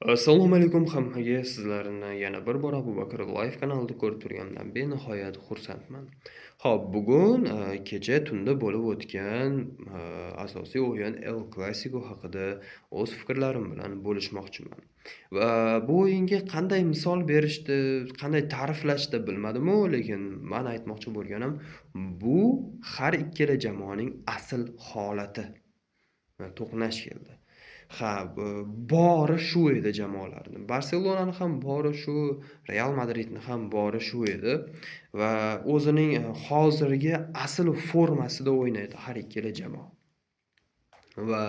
Assalomu alaykum hammaga. Sizlarni yana bir bor Abu Bakr Live kanalida ko'rib turganimdan benihoyat xursandman. Xo'p, bugun kecha tunda bo'lib o'tgan asosiy o'yin El Clasico haqida o'z fikrlarim bilan bo'lishmoqchiman. Va bu o'yinga qanday misol berishdi, qanday ta'riflashdi bilmadim-u, lekin man aytmoqchi bo'lganim, bu har ikkala jamoaning asl holati va to'qnash keldi. Ha, bori shu edi jamoalarni. Barselonani ham bori shu, Real Madridni ham bori shu edi va o'zining hozirgi asl formasida o'ynaydi har ikkala jamoa. Va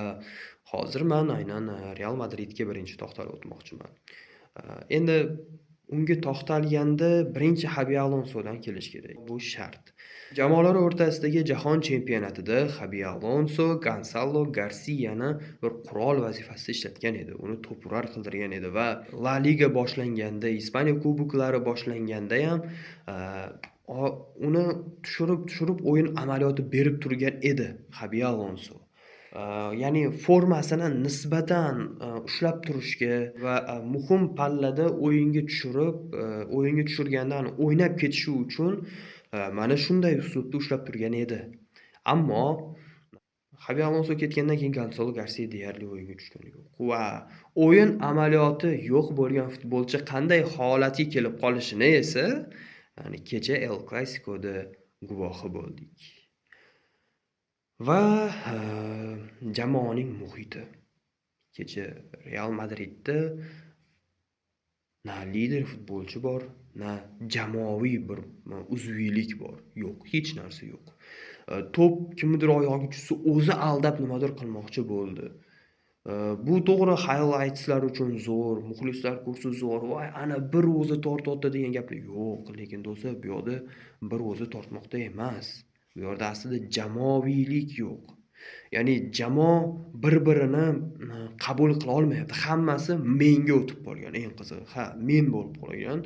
hozir man aynan Real Madridga birinchi to'xtalib o'tmoqchiman. Endi unga to'xtalganda birinchi Xabi Alonsodan kelish kerak. Bu shart. Jamoalar o'rtasidagi jahon chempionatida Xabi Alonso Gonsalo Garsiyani bir qurol vazifasida ishlatgan edi. Uni to'purar qildirgan edi va La Liga boshlanganda, Ispaniya kuboklari boshlanganda ham uni tushirib-tushirib o'yin amaliyoti berib turgan edi Xabi Alonso. Ya'ni formasini nisbatan ushlab turishga va muhim pallada o'yinga tushirib, o'yinga tushirganda o'ynab ketishi uchun mana shunday uslubda ushlab turgan edi. Ammo Xabi Alonso ketgandan keyin Gonsalo Garsiya deyarli o'yinga tushgani yo'q va o'yin amaliyoti yo'q bo'lgan futbolchi qanday holatga kelib qolishini esa, ya'ni kecha El Clasicoda guvohi bo'ldik. Va jamoaning muhiti. Kecha Real Madridda na lider futbolchi bor, na jamoaviy bir uzviylik bor. Yo'q, hech narsa yo'q. To'p kimnidir oyog'iga tushsa, o'zi aldab nimadir qilmoqchi bo'ldi. Bu to'g'ri, highlightslar uchun zo'r, muxlislar ko'rsa zo'r, voy, ana bir o'zi tortyapti degan gaplar yo'q, lekin do'stlar, bu yoqda bir o'zi tortmoqda emas. Bu yerda aslida jamoaviylik yo'q. Ya'ni jamoa bir-birini qabul qila olmayapti. Hammasi menga o'tib qolgan, eng qizig'i. Ha, men bo'lib qolgan.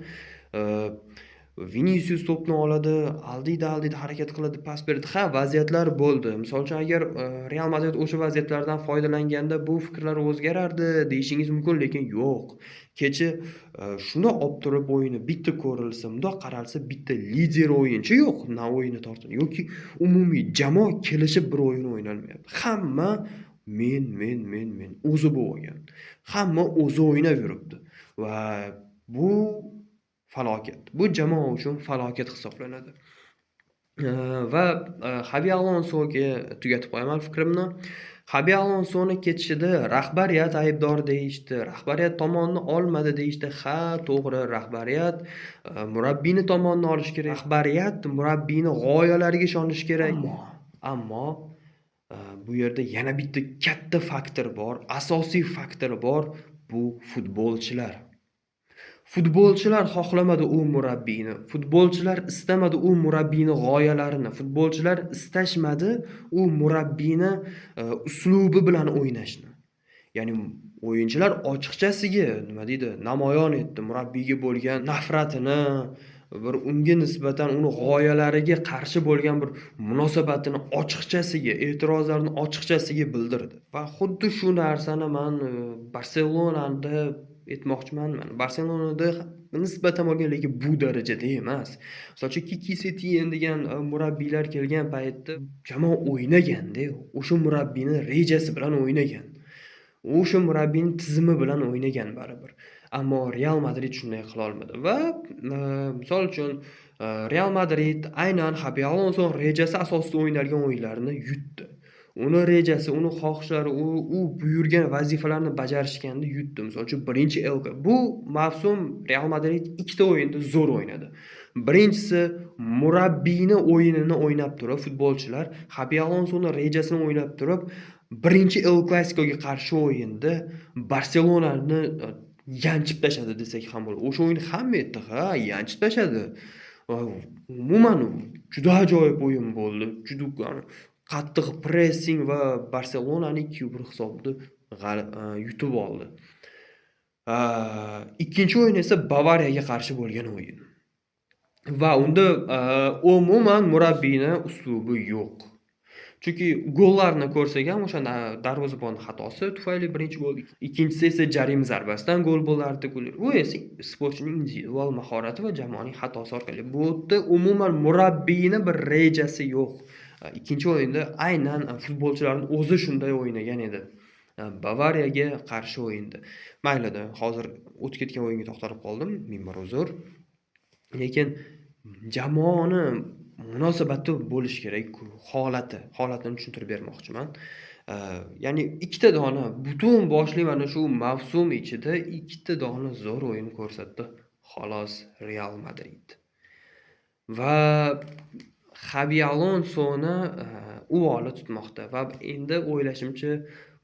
Vinisius to'pni oladi, aldiydi, aldiydi, harakat qiladi, pas beradi. Ha, vaziyatlar bo'ldi. Misol uchun, agar Real Madrid o'sha vaziyatlardan foydalanganda bu fikrlar o'zgarardi deyishingiz mumkin, lekin yo'q. Kecha shuni olib turib o'yini bitta ko'rilsa, mundoq qaralsa, bitta lider o'yinchi yo'q, na o'yini tortadi yoki umumiy jamoa kelishib bir o'yin o'ynalmayapti. Hamma men, men, men, men o'zi bo'lgan. Hamma o'zi o'ynab yuribdi va bu falokat. Bu jamoa uchun falokat hisoblanadi. Va Xabi Alonsoga tugatib qo'yaman fikrimni. Xabi Alonsoni ketishida rahbariyat aybdor deyishdi, rahbariyat tomonni olmadi deyishdi. Ha, to'g'ri, rahbariyat murabbiyni tomonini olishi kerak. Rahbariyat murabbiyni g'oyalariga ishonishi kerak. Ammo bu yerda yana bitta katta faktor bor, asosiy faktor bor, bu futbolchilar. Futbolchilar xohlamadi u murabbiyni, futbolchilar istamadi u murabbiyni g'oyalarini, futbolchilar istashmadi u murabbiyni uslubi bilan o'ynashni. Ya'ni o'yinchilar ochiqchasiga, nima deydi, namoyon etdi murabbiyga bo'lgan nafratini, bir unga nisbatan uni g'oyalariga qarshi bo'lgan bir munosabatini ochiqchasiga, e'tirozlarini ochiqchasiga bildirdi. Va xuddi shu narsani man Barselonada aytmoqchiman. Mana Barselonada nisbatan bo'lgan, lekin bu darajada emas. Misol uchun, Kiki Setien degan murabbiylar kelgan paytda jamoa o'ynaganda, o'sha murabbiyni rejasi bilan o'ynagan. O'sha murabbiyning tizimi bilan o'ynagan baribir. Ammo Real Madrid shunday qila olmadi va misol uchun, Real Madrid aynan Xabi Alonso rejasi asosida o'ynalgan o'yinlarni yutdi. Uni rejasi, uni xohishlari, u buyurgan vazifalarni bajarishganda yutdi. Misol uchun, birinchi El bu mavsum Real Madrid ikkita o'yinda zo'r o'ynadi. Birinchisi murabbiyni o'yinini o'ynab turib, futbolchilar Xabi Alonsoni rejasini o'ynab turib, birinchi El Clasicoga qarshi o'yinda Barselonani yanchib tashladi desak ham bo'ladi. O'sha o'yinni hamma aytdi, ha, yanchib tashladi. Va umuman juda ajoyib o'yin bo'ldi. Juda qattiq pressing va Barselonani 2-1 hisobida yutib oldi. Ikkinchi o'yin esa Bavariyaga qarshi bo'lgan o'yin. Va unda umuman murabbiyni uslubi yo'q. Chunki gollarni ko'rsak ham o'sha darvozabon xatosi tufayli birinchi gol, ikkinchisi esa jarima zarbasidan gol bo'lardi. Bu esa sportchining individual mahorati va jamoaning xatosi orqali. Bu yerda umuman murabbiyni bir rejasi yo'q. Ikkinchi o'yinda aynan futbolchilarning o'zi shunday o'ynagan edi. Bavariyaga qarshi o'yinda. Maylida, hozir o'tib ketgan o'yinga to'xtalib qoldim, ming bor uzr. Lekin jamoani munosabati bo'lishi kerak, holatini tushuntirib bermoqchiman. Ya'ni ikkita dona butun boshli mana shu mavsum ichida ikkita dona zo'r o'yin ko'rsatdi xolos Real Madrid. Va Xabi Alonsoni uvoli tutmoqda va endi o'ylashimcha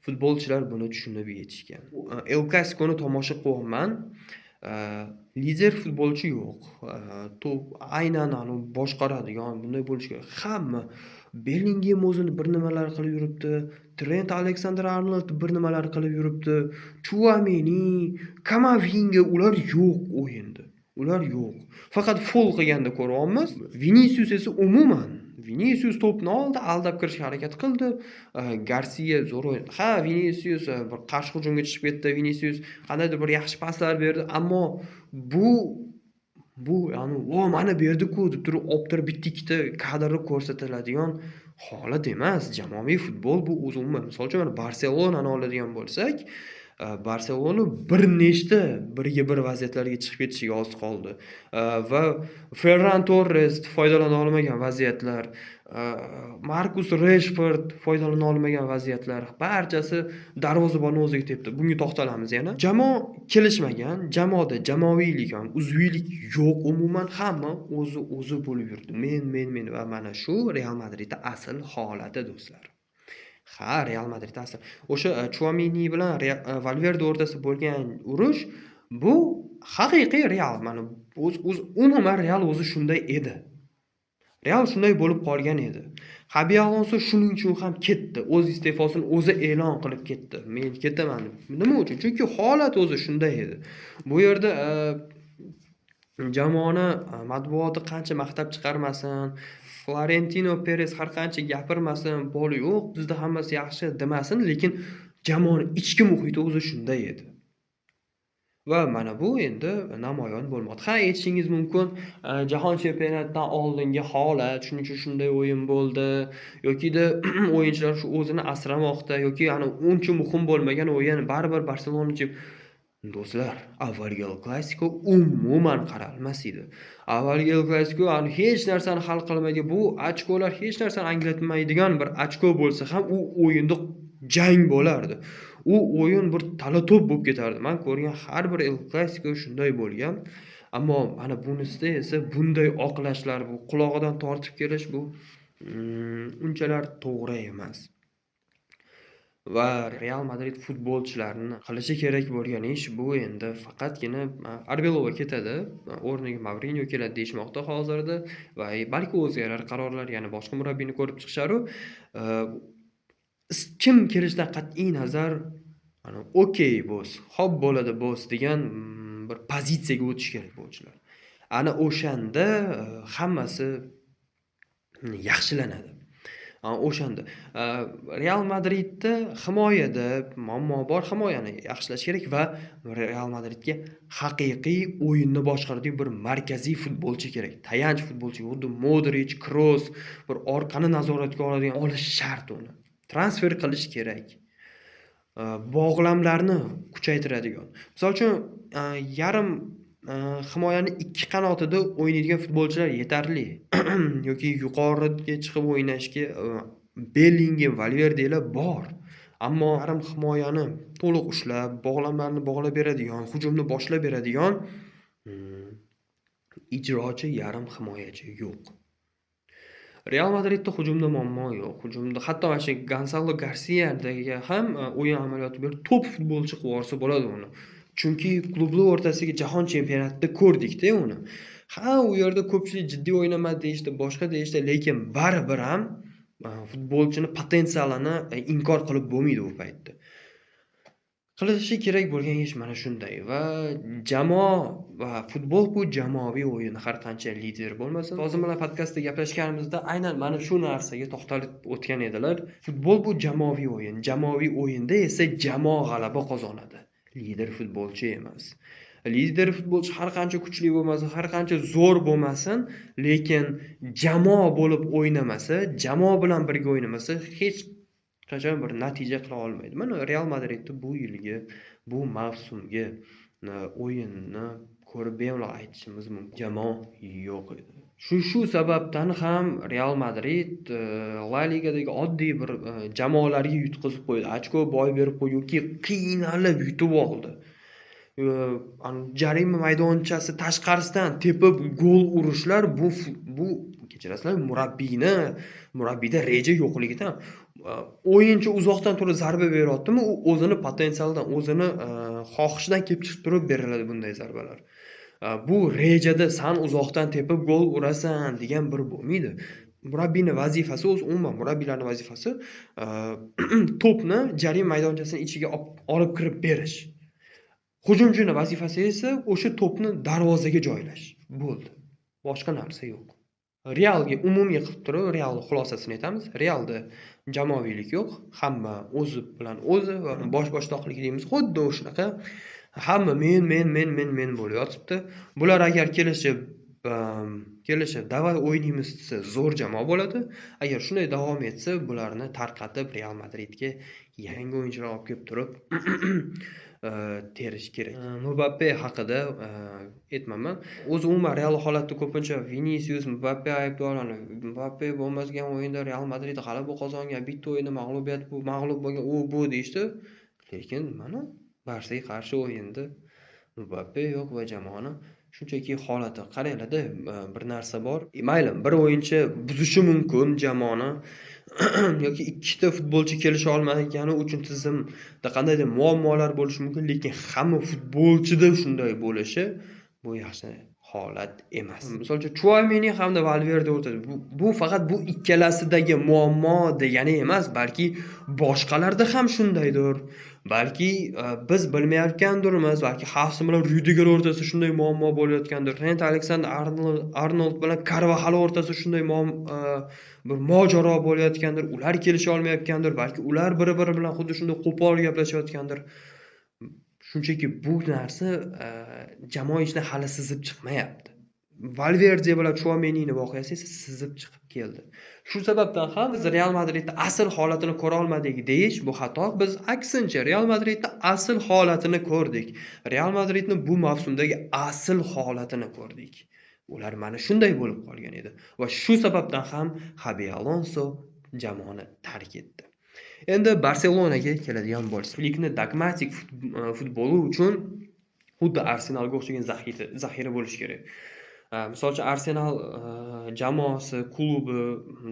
futbolchilar buni tushunib yetishgan. El Clasico'ni tomosha qilyapman. Lider futbolchi yo'q. To'p aynan anavi boshqaradigan bunday bo'lishi kerak. Hamma Bellingem o'zini bir nimalar qilib yuribdi, Trent Alexander-Arnold bir nimalar qilib yuribdi, Tchouameni, Kamavinga ular yo'q o'yinda. Ular yo'q. Faqat fol qilganda ko'ryapmiz. Vinisius esa umuman Vinisius to'pni oldi, aldab kirishga harakat qildi. Garcia zo'r o'ynadi. Ha, Vinisius bir qarshi hujumga tushib ketdi. Vinisius qandaydir bir yaxshi paslar berdi, ammo bu ya'ni "Vo, mana berdi-ku" deb turib olib turib bitta-ikkita kadrni ko'rsatiladigan holat emas. Jamoaviy futbol bu o'zi umuman. Misol uchun, mana Barselonani oladigan bo'lsak, Barselona bir nechta birga bir vaziyatlarga chiqib ketishiga oz qoldi. Va Ferran Torres foydalana olmagan vaziyatlar, Markus Reshford foydalana olmagan vaziyatlar, barchasi darvozabonni o'ziga tepdi. Bunga to'xtalamiz yana. Jamoa kelishmagan, jamoada jamoaviylik ham, uzviylik yo'q umuman. Hamma o'zi o'zi bo'lib yurdi. Men, men, men va mana shu Real Madridda asl holati, do'stlar. Ha, Real Madrid asl. O'sha Tchouameni bilan Valverde o'rtasida bo'lgan urush bu haqiqiy Real. Mana o'z o'z umuman Real o'zi shunday edi. Real shunday bo'lib qolgan edi. Xabi Alonso shuning uchun ham ketdi. O'z iste'fosini o'zi e'lon qilib ketdi. Men ketaman deb. Nima uchun? Chunki holat o'zi shunday edi. Bu yerda jamoani matbuoti qancha maqtab chiqarmasin, Florentino Perez har qancha gapirmasin, "Bol yo'q, bizda hammasi yaxshi" demasin, lekin jamoani ichki muhiti o'zi shunday edi. Va mana bu endi namoyon bo'lmoqda. Ha, aytishingiz mumkin, jahon chempionatidan oldingi holat, shuning uchun shunday o'yin bo'ldi yokida o'yinchilar shu o'zini asramoqda yoki ana uncha muhim bo'lmagan o'yin, baribir Barselona. Do'stlar, avvalgi El Clasico umuman qaralmas edi. Avvalgi El Clasico ani hech narsani hal qilmaydi. Bu ochkolar hech narsani anglatmaydigan bir ochko bo'lsa ham, u o'yinda jang bo'lardi. U o'yin bir tala-to'p bo'lib ketardi. Man ko'rgan har bir El Clasico shunday bo'lgan. Ammo mana bunisida esa bunday oqlashlar, bu qulog'idan tortib kelish bu unchalar to'g'ri emas. Va Real Madrid futbolchilarini qilishi kerak bo'lgan ish bu endi faqatgina Arbeloa ketadi, o'rniga Mourinyo keladi deyishmoqda hozirda va balki o'zgarar qarorlar, yana boshqa murabbiyni ko'rib chiqisharu. Kim kelishidan qat'iy nazar, ana "Okey, boss, xo'p bo'ladi, boss" degan bir pozitsiyaga o'tish kerak futbolchilar. Ana o'shanda hammasi yaxshilanadi. O'shanda. Real Madridda himoyada muammo bor, himoyani yaxshilash kerak va Real Madridga haqiqiy o'yinni boshqaradigan bir markaziy futbolchi kerak. Tayanch futbolchi, xuddi Modrich, Kroos, bir orqani nazoratga oladigan olish shart uni. Transfer qilish kerak. Bog'lamlarni kuchaytiradigan. Misol uchun, yarim himoyani ikki qanotida o'ynaydigan futbolchilar yetarli. Yoki yuqoriga chiqib o'ynashga Bellingem, Valverdelar bor. Ammo yarim himoyani to'liq ushlab, bog'lamlarni bog'lab beradigan, hujumni boshlab beradigan ijrochi yarim himoyachi yo'q. Real Madridda hujumda muammo yo'q. Hujumda hatto mana shu Gonsalo Garsiadagi ham o'yin amaliyoti berib, top futbolchi qilib yuborsa bo'ladi uni. Chunki klublar o'rtasidagi jahon chempionatida ko'rdik-da uni. Ha, u yerda ko'pchilik jiddiy o'ynamadi deyishdi, boshqa deyishdi, lekin baribir ham futbolchini potensialini inkor qilib bo'lmaydi u paytda. Qilishi kerak bo'lgan ish mana shunday va jamoa va futbol bu jamoaviy o'yin, har qancha lider bo'lmasin. Hozir bilan podkastda gaplashganimizda aynan mana shu narsaga to'xtalib o'tgan edilar. Futbol bu jamoaviy o'yin. Jamoaviy o'yinda esa jamoa g'alaba qozonadi. Lider futbolchi emas. Lider futbolchi har qancha kuchli bo'lmasin, har qancha zo'r bo'lmasin, lekin jamoa bo'lib o'ynamasa, jamoa bilan birga o'ynamasa hech qachon bir natija qila olmaydi. Mana Real Madridni bu yilgi, bu mavsumgi o'yinni ko'rib bemalol aytishimiz mumkin. Jamoa yo'q edi. Shu sababdan ham Real Madrid La Ligadagi oddiy bir jamoalarga yutqizib qo'ydi. Ochko boy berib qo'ydi yoki qiynalib yutib oldi. Jarima maydonchasi tashqarisidan tepib gol urishlar bu kechirasizlar, murabbiyda reja yo'qligidan. O'yinchi uzoqdan turib zarba beryaptimi, u o'zini potensialidan, o'zini xohishidan kelib chiqib turib beriladi bunday zarbalar. Bu rejada san uzoqdan tepib gol urasan degan bir bo'lmaydi. Murabbiyning vazifasi o'zi, umuman murabbiylarning vazifasi to'pni jarima maydonchasining ichiga olib kirib berish. Hujumchining vazifasi esa o'sha to'pni darvozaga joylash. Bo'ldi. Boshqa narsa yo'q. Realga umumiy qilib turib, Realning xulosasini aytamiz. Realda jamoaviylik yo'q. Hamma o'zi bilan o'zi va bosh-boshdoqlik deymiz. Xuddi shunaqa. Hamma men, men, men, men, men bo'lib yotibdi. Bular agar kelishib davay o'ynaymiz desa, zo'r jamoa bo'ladi. Agar shunday davom etsa, bularni tarqatib Real Madridga yangi o'yinchilar olib kelib turib terish kerak. Mbappe haqida aytmayman. O'zi umuman Real holatda ko'pincha Vinicius, Mbappe aybdorlarni, Mbappe bo'lmagan o'yinda Real Madrid g'alaba qozongan, bitta o'yinda mag'lubiyat bu, mag'lub bo'lgan, u bu deyishdi. Lekin mana Barsaga qarshi o'yinda Mbappe yo'q va jamoani shunchaki holati qaranglar-da, bir narsa bor. Mayli, bir o'yinchi buzishi mumkin jamoani yoki ikkita futbolchi kelisha olmagani uchun tizimda qandaydir muammolar bo'lishi mumkin, lekin hamma futbolchida shunday bo'lishi bu yaxshi holat emas. Misol uchun Tchouameni hamda Valverde o'rtasida bu faqat bu ikkalasidagi muammo degani emas, balki boshqalarda ham shundaydir. Balki biz bilmayotgandirmiz, balki Xavsi bilan Ryudiger o'rtasida shunday muammo bo'layotgandir. Trent Alexander-Arnold bilan Carvajal o'rtasida shunday bir mojaro bo'layotgandir. Ular kelisha olmayotgandir, balki ular bir-biri bilan xuddi shunday qo'pol gaplashayotgandir. Shunchaki bu narsa jamoa ichida hali sizib chiqmayapti. Valverde bilan Tchouamenining voqeasi esa sizib chiqib keldi. Shu sababdan ham biz Real Madridning asl holatini ko'ra olmadik deyish bu xato. Biz aksincha Real Madridning asl holatini ko'rdik. Real Madridning bu mavsumdagi asl holatini ko'rdik. Ular mana shunday bo'lib qolgan edi va shu sababdan ham Xabi Alonso jamoani tark etdi. Endi Barselonaga keladigan bo'lsak, Flikni dogmatik futboli uchun xuddi Arsenalga o'xshagan zaxira bo'lishi kerak. Misol uchun Arsenal jamoasi, klubi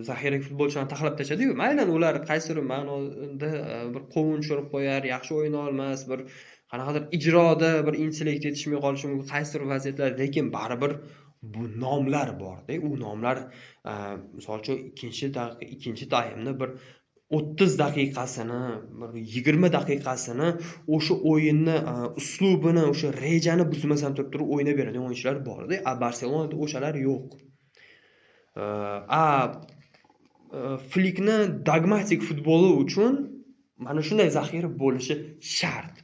zaxira futbolchilarni taxlab tashladi-yu, mayli ular qaysidir ma'noda bir qovun tushirib qo'yar, yaxshi o'yna olmas, bir qanaqadir ijroda bir intellekt yetishmay qolishi mumkin qaysidir vaziyatlarda, lekin baribir bu nomlar bor-da. U nomlar misol uchun ikkinchi taymni bir 30 daqiqasini, bir 20 daqiqasini o'sha o'yinni uslubini, o'sha rejani buzmasdan turib o'ynab beradigan o'yinchilar bor-da. A Barselonada o'shalar yo'q. Flikni dogmatik futboli uchun mana shunday zaxira bo'lishi shart.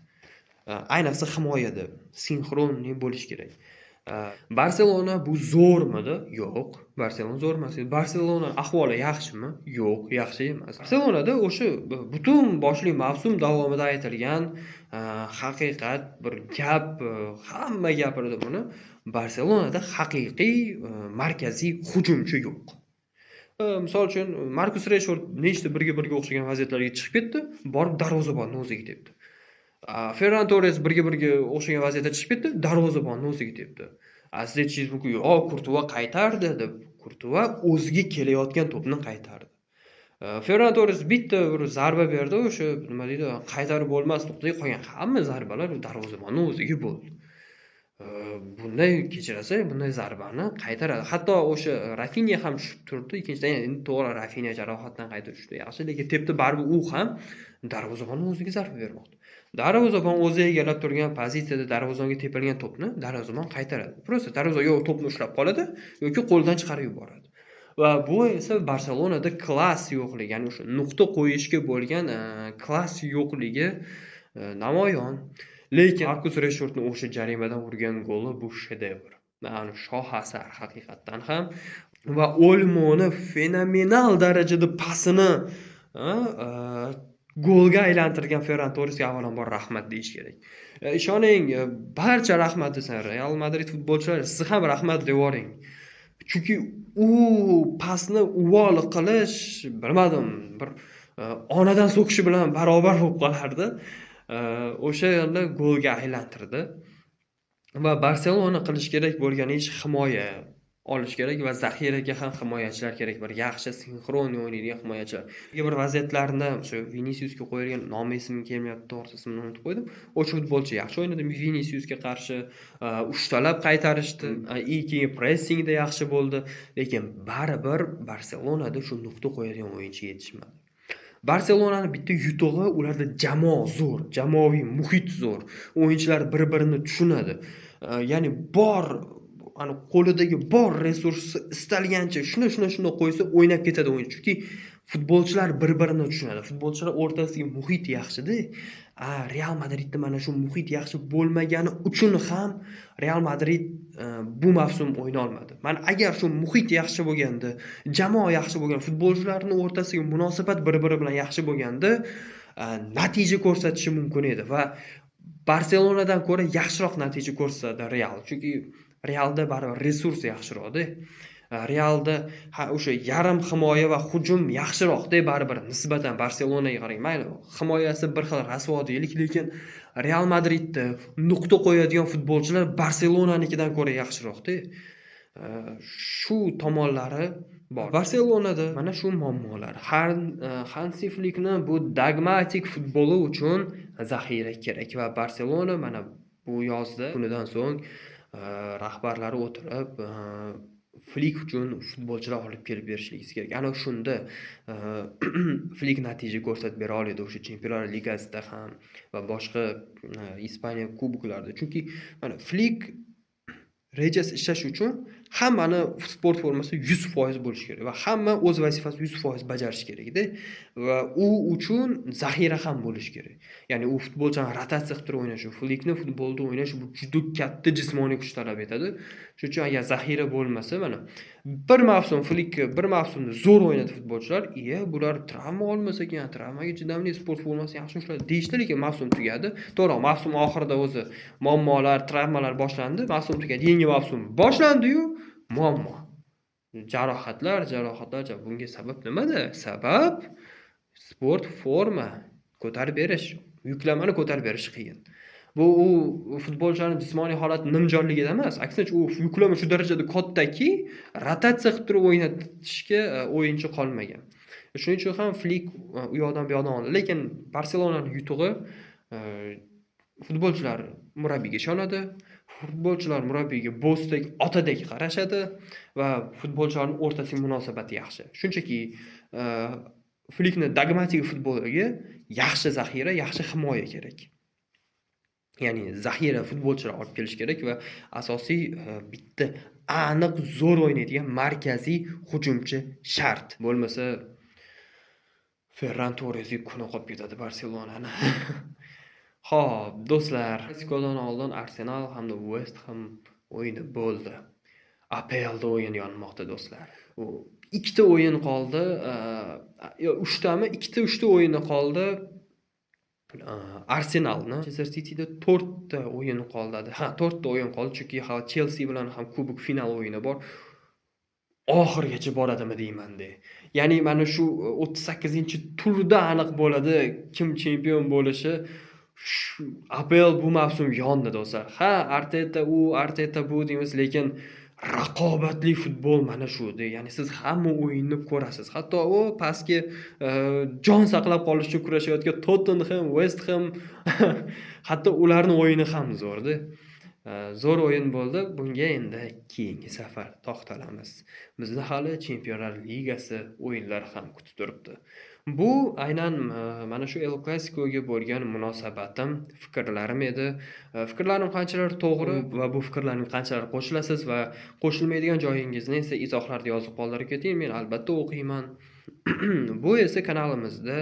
Ayniqsa himoyada sinxronli bo'lishi kerak. Barselona bu zo'rmidi? Yo'q, Barselona zo'r emas. Barselona ahvoli yaxshimi? Yo'q, yaxshi emas. Barselonada o'sha butun boshli mavsum davomida aytilgan haqiqat, bir gap, hamma gapirdi buni. Barselonada haqiqiy markaziy hujumchi yo'q. Misol uchun Marcus Rashford nechta birga-birga o'xshagan vaziyatlarga chiqib ketdi, borib darvozabonni o'ziga tepdi. Ferran Torres birga-birga o'xshagan vaziyatda chiqib ketdi, darvozabonni o'ziga tepdi. Siz aytishingiz mumkin, yo'q, Kurtuva qaytardi deb. Kurtuva o'ziga kelayotgan to'pni qaytardi. Ferran Torres bitta bir zarba berdi, o'sha nima deydi, qaytarib bo'lmas nuqtaga qolgan hamma zarbalar darvozabonni o'ziga bo'ldi. Bunday kechirasa, bunday zarbani qaytaradi. Hatto o'sha Rafinha ham tushib turdi. Ikkinchidan, endi to'g'ri Rafinha jarohatdan qayta tushdi, yaxshi, lekin tepdi, baribir u ham darvozabonni o'ziga zarba bermoqda. Darvozabon o'zi egallab turgan pozitsiyada darvozabonga tepilgan to'pni darvozabon qaytaradi. Просто darvoza yo to'pni ushlab qoladi yoki qo'ldan chiqarib yuboradi. Va bu esa Barselonada klass yo'qligi, ya'ni o'sha nuqta qo'yishga bo'lgan klass yo'qligi namoyon. Lekin Markus Reshfordning o'sha jarimadan urgan goli bu shedevr. Ya'ni shoh asar haqiqatdan ham. Va Olmoni fenomenal darajada pasini golga aylantirgan Ferran Torresga avvalambor rahmat deyish kerak. Ishoning, barcha rahmat desin Real Madrid futbolchilari, siz ham rahmat devoring. Chunki u pasni uvol qilish, bilmadim, bir onadan so'kishi bilan barobar bo'lib qolardi. O'sha yerda golga aylantirdi. Va Barselona qilish kerak bo'lgan ish himoya olish kerak va zaxiraga ham himoyachilar kerak, bir yaxshi sinxron o'ynaydigan himoyachilar. Bir vaziyatlarni o'sha Viniciusga qo'yilgan, nomi esimga kelmayapti, to'g'risi ismini unutib qo'ydim. O'sha futbolchi yaxshi o'ynadi Viniciusga qarshi, uchtalab qaytarishdi, keyin pressingda yaxshi bo'ldi, lekin baribir Barselonada shu nuqta qo'yadigan o'yinchi yetishmadi. Barselonani bitta yutug'i ularda jamoa zo'r, jamoaviy muhit zo'r. O'yinchilar bir-birini tushunadi. Ya'ni bor ani qo'lidagi bor resursni istalgancha shuni qo'ysa o'ynab ketadi o'yinchi. Chunki futbolchilar bir-birini tushunadi. Futbolchilar o'rtasidagi muhit yaxshida. Real Madridda mana shu muhit yaxshi bo'lmagani uchun ham Real Madrid bu mavsum o'yna olmadi. Mana agar shu muhit yaxshi bo'lganda, jamoa yaxshi bo'lgan, futbolchilarning o'rtasidagi munosabat bir-biri bilan yaxshi bo'lganda, natija ko'rsatishi mumkin edi va Barselonadan ko'ra yaxshiroq natija ko'rsatadi Real. Chunki Realda baribir resurs yaxshiroqda. Realda o'sha yarim himoya va hujum yaxshiroqda baribir nisbatan Barselonaga qarang. Mayli, himoyasi bir xil rasvo deylik, lekin Real Madridda nuqta qo'yadigan futbolchilar Barselonanikidan ko'ra yaxshiroqda. Shu tomonlari bor. Barselonada mana shu muammolar. Hansi Flickni bu dogmatik futboli uchun zaxira kerak va Barselona mana bu yozda kunidan so'ng rahbarlari o'tirib Flick uchun futbolchilar olib kelib berishligi kerak. Ana shunda Flick natija ko'rsatib bera oladi o'sha Chempionlar Ligasida ham va boshqa Ispaniya kuboklarida. Chunki mana Flick rejasi ishlashi uchun hammani sport formasi 100% bo'lishi kerak va hamma o'z vazifasini 100% bajarishi kerakda. Va u uchun zaxira ham bo'lishi kerak. Ya'ni u futbolchilarni rotatsiya qilib turib o'ynashi, Flickni futbolda o'ynash bu juda katta jismoniy kuch talab etadi. Shuning uchun agar zaxira bo'lmasa, mana bir mavsum Flick bir mavsumda zo'r o'ynadi futbolchilar, bular travma olmasa ekan, travmaga chidamli sport formasi yaxshi ushladi deyishdi, lekin mavsum tugadi. To'g'ri, mavsum oxirida o'zi muammolar, travmalar boshlandi, mavsum tugadi, yangi mavsum boshlandi-yu muammo. Jarohatlar, bunga sabab nimada? Sabab sport forma ko'tarib berish, yuklamani ko'tarib berish qiyin. Bu u futbolchilarning jismoniy holati nimjonligida emas, aksincha u yuklama shu darajada kattaki, rotatsiya qilib turib o'ynatishga o'yinchi qolmagan. Shuning uchun ham Flick u yoqdan bu yoqdan oldi. Lekin Barselonaning yutug'i futbolchilar murabbiyga ishonadi. Futbolchilar murabbiyga bo'sdek, otadek qarashadi va futbolchilarning o'rtasidagi munosabati yaxshi. Shunchaki Flickni dogmatik futboliga yaxshi zaxira, yaxshi himoya kerak. Ya'ni zaxira futbolchilar olib kelish kerak va asosiy bitta aniq zo'r o'ynaydigan markaziy hujumchi shart. Bo'lmasa Ferran Torresga kuni qolib ketadi Barselonani. Xo'p, do'stlar, Klasikodan oldin Arsenal hamda West Ham o'yini bo'ldi. APLda o'yin yonmoqda do'stlar. U ikkita o'yin qoldi, yo uchtami? Ikkita, uchta o'yini qoldi. Arsenalni Manchester Cityda 4 ta o'yin qoldi. Ha, 4 ta o'yin qoldi, chunki hali Chelsea bilan ham kubok final o'yini bor. Oxirigacha boradimi deyman-de. Ya'ni mana shu 38-turda aniq bo'ladi kim chempion bo'lishi. Shu APL bu mavsum yondi do'stlar. Ha, Arteta u, Arteta bu deymiz, lekin raqobatli futbol mana shu-da. Ya'ni siz hamma o'yinni ko'rasiz. Hatto u pastki jon saqlab qolish uchun kurashayotgan Tottenham, West Ham hatto ularning o'yini ham zo'rda. Zo'r o'yin bo'ldi. Bunga endi keyingi safar to'xtalamiz. Bizni hali Chempionlar Ligasi o'yinlari ham kutib turibdi. Bu aynan mana shu El Klasikoga bo'lgan munosabatim, fikrlarim edi. Fikrlarim qanchalar to'g'ri va bu fikrlarga qanchalar qo'shilasiz va qo'shilmaydigan joyingizni esa izohlarda yozib qoldirib keting. Men albatta o'qiyman. Bu esa kanalimizda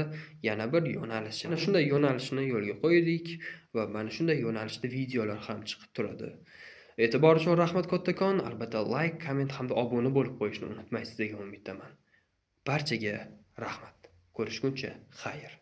yana bir yo'nalish. Mana shunday yo'nalishni yo'lga qo'ydik va mana shunday yo'nalishda videolar ham chiqib turadi. E'tibor uchun rahmat kattakon. Albatta layk, komment hamda obuna bo'lib qo'yishni unutmaysiz degan umiddaman. Barchaga rahmat. Ko'rishguncha xayr.